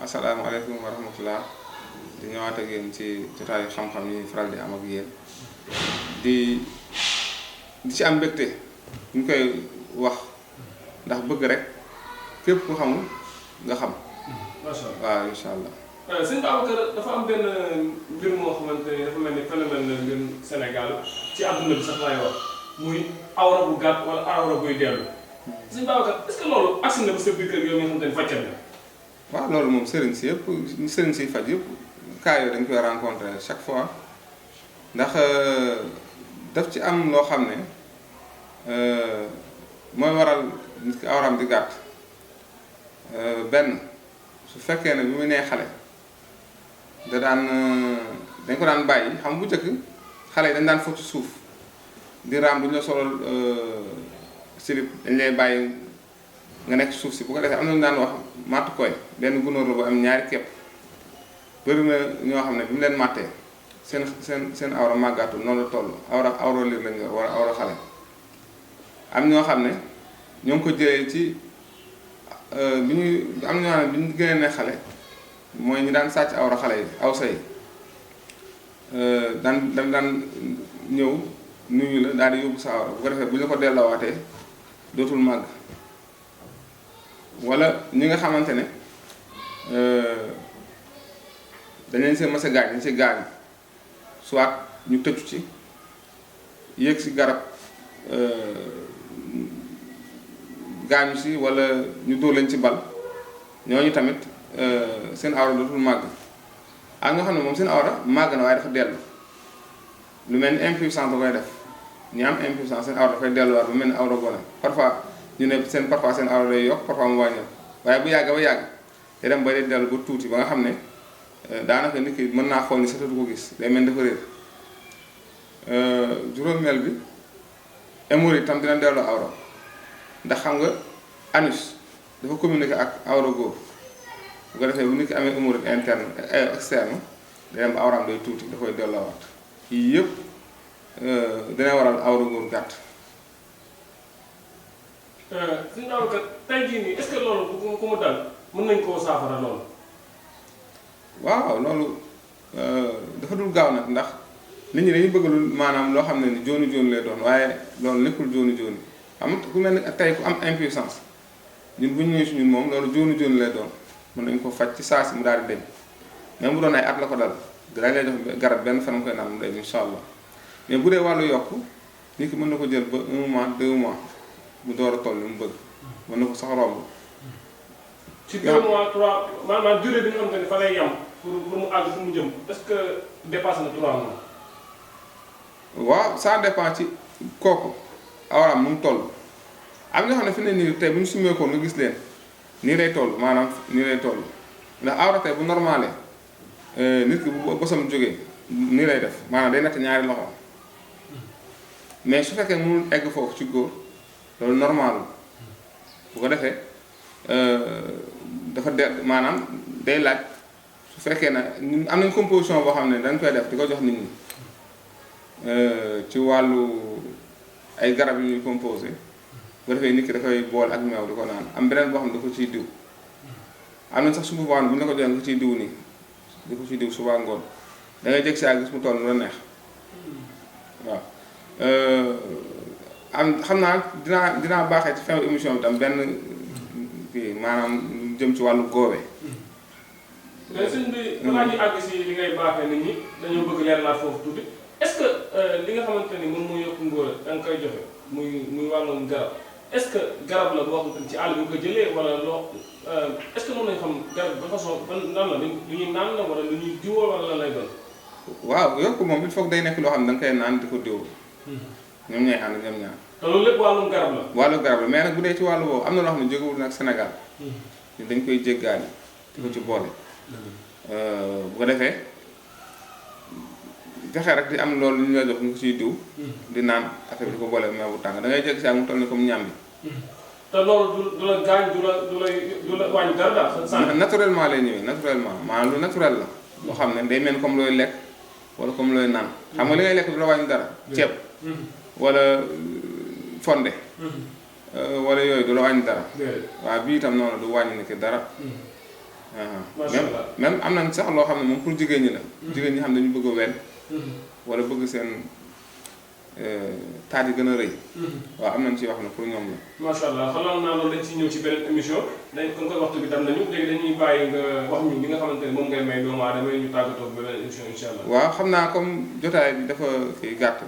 asalaamaaleykum wa rahmatulah di ñëwaat ak yéen ci jotaayu xam-xam yi faral di am ak yéen di ci am mbégte ñu koy wax ndax bëgg rek képp ku xamul nga xam. macha allah waaw incha allah. sëñ Babacar dafa am benn mbir moo xamante ni dafa mel ni phénomène la ngeen Sénégal ci àdduna bi sax laay wax muy awra bu gàtt wala awra buy dellu. sëñ Babacar est-ce que loolu agsi na ba sa biir kër yow mi nga xamante ni fàccal nga. waaw loolu moom sëriñ si yëpp sëriñ si faj yëpp cas yooyu dañ koy rencontrer chaque fois ndax daf ci am loo xam ne mooy waral nit ki awram di gàtt benn su fekkee ne bi mu nee xale da daan dañ ko daan bàyyi xam bu njëkk xale yi dañ daan foog ci suuf di raam du ñu la solal silip dañ lay bàyyi nga nekk suuf si bu ko defee am na ñu daan wax matt koy benn gunóor la bu am ñaari kepp bëri na ñoo xam ne bi mu leen màttee seen awra màggaatul noonu la toll awra liir lañ yor wala awra xale am ñoo xam ne ñoo ngi ko jëlee ci bi ñuy am na ñoo xam ne bi ñu gënee ne xale mooy ñu daan sàcc awra xale yi aw say daan ñëw nuyu la daal di yóbbu sa awra bu ko defee bu ñu la ko delloowaatee dootul màgg wala ñi nga xamante ne dañ leen seen mës a gaañ dañ si gaañ soit ñu tëju ci yéeg si garab gaañu si wala ñu dóor leen ci bal ñooñu tamit seen awra dootul màgg ak nga xam ne moom seen awra màgg na waaye dafa dellu lu mel ni impuissance da koy def ñi am impuissance seen awra dafay delluwaat bu mel ni awra gone parfois ñu ne parfois seen awra day yokk parfois mu wàññeeku waaye bu yàgg ba yàgg te dem ba day dellu ba tuuti ba nga xam ne daanaka nit ki mën naa xool ni sax du ko gis day mel dafa réer juróomeel bi hémorroïde tam dina delloo awra ndax xam nga anus dafa communiquer ak awra góor bu ko defee bu nit ki amee hémorroïde interne externe day dem ba awraam day tuuti da koy delloowaat yii yëpp dina waral awra góor gàtt. sëñ Babacar tey jii nii est-ce que loolu bu ku mu dal mën nañ koo saafara loolu. waaw loolu dafa dul gaaw nag ndax nit ñi dañuy bëgg lu maanaam loo xam ne ni jooni jooni lay doon waaye loolu nekkul jooni jooni xam ku mel ni tey ku am impuissance ñun bu ñu ñëwee si ñun moom loolu jooni jooni lay doon mën nañ ko faj ci saa si mu daal di deñ même bu doon ay at la ko dal dañ lay jox garab benn fan mu koy naan mu deñ incha allah mais bu dee wàllu yokk nit ki mën na ko jël ba 1 mois 2 mois mu door a toll li mu bëgg mën na ko sax romb. ci 2 mois 3 maanaam durée bi nga xamante ne fa lay yem pour mu àgg fu mu jëm est-ce que dépassé na 3 mois. waaw ça dépend ci kooku awraam nu mu toll am ñoo xam ne fi ne nii tey bu ñu sumee ko nga gis leen nii lay toll maanaam nii lay toll ndax awra tey bu normalé nit ki bu bosam jógee nii lay def maanaam day natt ñaari loxo mais su fekkee mënul egg foofu ci góor loolu normal bu ko defee dafa maanaam day laaj su fekkee ne ñun am nañ composition boo xam ne dañ koy def di ko jox nit ñi ci wàllu ay garab yu ñuy composé bu defee nit ki dafay bool ak meew di ko naan am beneen boo xam ne da ko ciy diw am na sax suba boo xam ne bu ñu la ko joxee nga ko ciy diw nii di ko ciy diw suba ngoon da ngay jég si ak gis mu toll lu la neex waaw am xam naa dinaa baaxee ci fin émission bi tam benn kii maanaam jëm ci wàllu góobe. mais sëñ bi balaa ñuy àgg si li ngay baaxee nit ñi dañoo bëgg leeralaat foofu tuuti est-ce que li nga xamante ni moom mooy yokk ngóor da nga koy joxe muy wàllum garab est-ce que garab la boo xamante ni ci àll bi ko jëlee wala loo est-ce que mën nañu xam garab ba façon ban nan la lu ñuy naan la wala lu ñuy diwoo wala lan lay doon. waaw yokk moom il faut que day nekk loo xam ne da nga koy naan di ko diw. ñoom ñooy ànd ñoom ñaar. te loolu lépp wàllum garab la. wàllu garab la mais nag bu dee ci wàllu boobu am na loo xam ne jógewul nag Sénégal. dañ koy jéggaani di ko ci boole. bu ko defee fexe rek di am loolu lu ñu la jox ñu ko ciy diw. di naan affaire bi di ko boole meew bu tàng da ngay jéggi si ak mu toll ni comme ñam bi. te loolu du la gaañ du la wàññi dara daal. naturellement lay ñëwee naturellement maanaam lu naturel la. loo xam ne day mel comme looy lekk wala comme looy naan xam nga li ngay lekk du la wàññi dara. ceeb wala fonde. wala yooyu du la wàññi dara. waaw bii itam noonu du wàññi ni ki dara. macha allah même am nañ sax loo xam ne moom pour jigéen ñi la. jigéen ñi xam ne dañu bëgg a wenn. wala bëgg seen taat yi gën a rëy. waaw am nañ ci wax ne pour ñoom la. macha allah xaloon naa loolu dañ ciy ñëw ci beneen émission comme que waxtu bi dam nañu léegi dañuy bàyyi nga wax ñu li nga xamante ne moom ngay may doomu aadama yi ñu tàggatoo ak beneen émission incha allah. waaw xam naa comme jotaay bi dafa kii gàtt.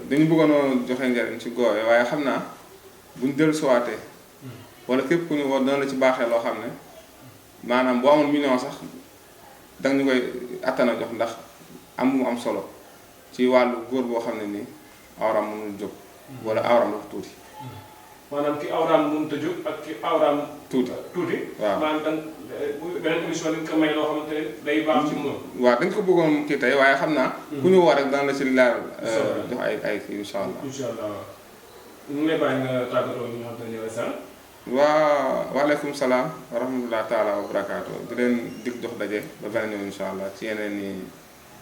dañu bëggoon a joxe njariñ ci goowe waaye xam naa buñ dellu siwaatee wala képp ku ñu woo dana la ci baaxee loo xam ne maanaam boo amul million sax danga ñu koy attana jox ndax am bu mu am solo ci wàllu góor boo xam ne nii awram mënul jóg wala awram dafa tuuti. maanaam ki awraam mënut a jóg ak ki awraam tuuti waaw maanaam danga beneen émission dañ ko may loo xamante ne day baax ci moom. waaw dañ ko bëggoon kii tey waaye xam naa ku ñu woo rek dana la ci leeral jox ay kii incha allah. incha allah ñu ngi lay bàyyi nga tàggatoo ñu nga xam ne ñooy sànq. waaleykum salaam wa rahmatulah taala wa barakaatu di leen dig jox daje ba beneen yoon incha allah ci yeneen i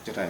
jotaay.